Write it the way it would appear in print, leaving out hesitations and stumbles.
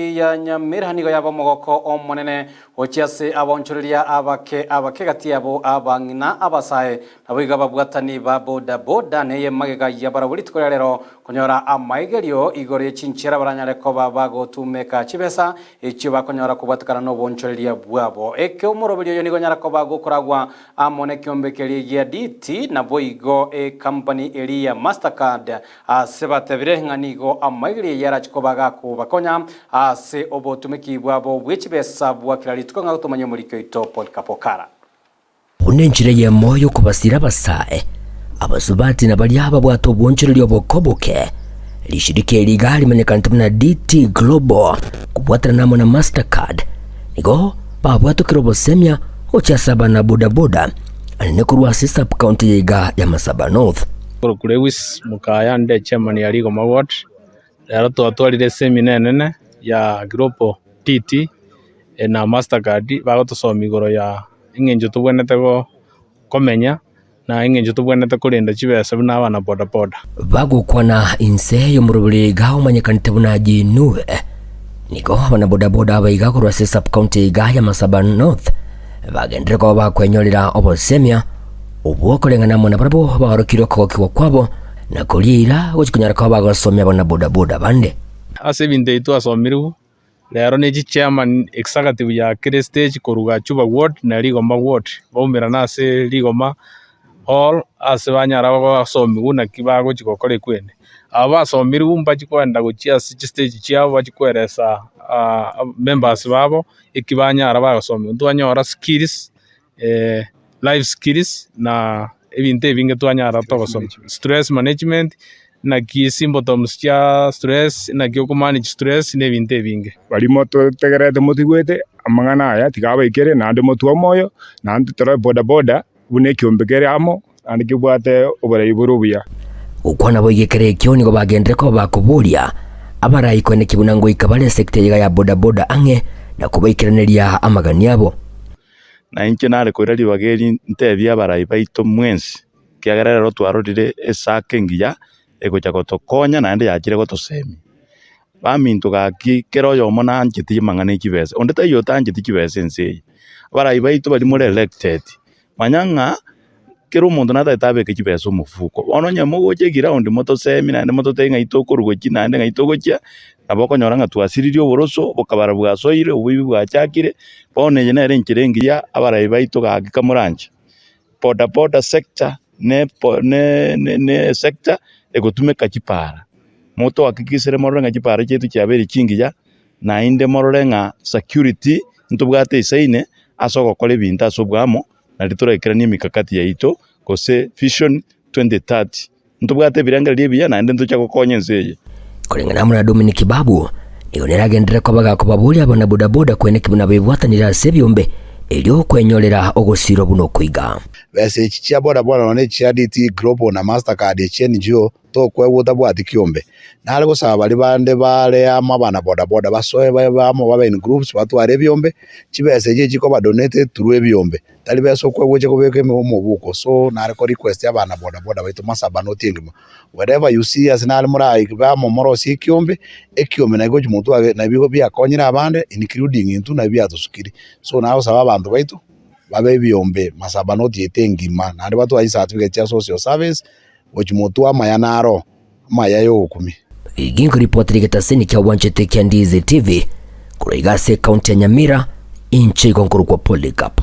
Ya Nyamira nigo yaba omogoko omonene gochia ase abaonchoreria abake abake gati yabo abang'ina abasae naboigo ababwatani ba boda boda neye magega yabarabwo rituko ria rero konyora amaigerio igoro ye chinchera baranyare koba bagotumeka chibesa echio bakonyora kobwatekana nobonchoreria bwabo. Eke omoroberi oyo nigo onyara koba gokoragwa amo nekiombe keria gia DT naboigo ecompany eria ya Mastercard Ase batebire ng'a nigo amaigerio ayio arache koba gakobakonya ase obotumeki bwabo bwe chibesa bwa kera rituko ng'a gotomanya omoriki oito Polycarp Okara. Buna enchera eyemo y'okobasiira abasae, abasubati na baria babwate obwonchoreria obokoboke, rishirika eri iga rimanyekanete buna DT Global kobwaterana amo na Mastercard nigo babwatokire obosemia gochia ase abana bodaboda anene korwa ase sub-county eye iga ya Masaba North. Korokwa Lewis Mukaya nde chairman ya Rigoma Ward, rero twatwarire eseminar enene ya Global TT na Mastercard bagotosomia igoro ya eng'encho tobwenerete go komenya na eng'encho tobwenerete korenda chibesa buna abana bodaboda. Bagokwana inse y'omoroberi iga omanyekanete buna Jiinue, nigo abana bodaboda aba iga korwa ase sub-county iga ya Masaba North bagenderere koba bakwenyorera obosemia Obwo koreng'ana amo nabarabwo baorokire okogokigwa kwabo, na koria eira gochia konyara koba bagosomia abana bodaboda bande. Ase ebinto ebi twasomirigwe, rero ne chichairman executive ya kera estage korwa Gachuba ward na Rigoma ward, baumerane ase Rigoma hall ase banyara gosomigwa naki bagochi gokora ekwende. Aba basomirigwe mbachi kogenda gochia ase chistage chiabo bachi koeresa members babo eki banyara bagosomigwa. Ntwanyora skills. life skills na ebinto ebinge twanyara togosoma. Stress management, naki symptoms chia stress, naki oko manage stress na ebinto ebinge. Baria mototegererete motigwete amang'ana aya tiga abaikere naende motwe omoyo, naende tore bodaboda buna ekiombe kere amo naende kebwate oborai bore obuya. Gokwana boigo ekero ekio nigo bagenderere koba bakoboria abarai koenekia buna ngoika bare esecta eyega ya bodaboda ang'e na kobaikeraneria amagani abo. Na inche nare koira ribaga eri ntebie abarai baito mwensi, ekiagera rero twarorire esaka engiya egocha gotokonya naende yachire gotosemia. Baminto gaki kera oyomo nancheti amang'ana e chibesa, onde taiyo otancheti chibesa ense eye. Abarai baito baria more elected, manya ng'a kera omonto natagete abeke chibesa omofuko. Bono onye mogocha eground motosemie naende mototebie ng'ai tokorwa gochia naende ng'ai togochia, nabo okonyora ng'a twasiririe oboroso, obokabara bwasoire, oboibi bwachakire, bono eye nere enchera engiya abarai baito gaki kamoranche. Boda boda sector ne po ne ne esector egotumeka chipara, motohakikishere morore ng'a chipara chiaito chiabeire chingiya, naende morore ng'a security ntobwate esaine ase ogokora ebinto ase oboamo. Nario toraikeranie emikakati yaito, gose Vision 2030. Ntobwate ebirengererio ebiya naende ntochia gokonya ense eye. Koreng'ana amo na Dominic Babu, nigo neragenderere koba gakobaboria abana bodaboda koeneki buna bebwatanire ase ebiombe erio kwenyorera ogosirwa buna okoiga. Besa echi chia bodaboda nonya ne chia DT Global na Mastercard echia NGO tokoegwa otabwati kiombe. Nare gosaba baria bande bare amo abana bodaboda basoe babe amo babe in groups batware ebiombe, chibesa echio chikoba donated through ebiombe, tari besa okoegwa oche kobeka omobuko. So nare ko request abana bodaboda baito masaba not engima, wherever you see ase nare morabe amo morosie ekiombe, ekiombe naki gochia motwage nabio biakonyire abande including intwe nabio biatosukirie. So nagosaba abanto baito babe ebiombe masaba not yaito engima naende batware chicertificate chia social service. Gochia motwe amaya naro amaya y'ogokumia. Egi nkoripoti rigetaseni kia obwanchete kia Ndizi TV korwa iga ase ekaunti ya Nyamira, inche igo nkorokwa Polycarp.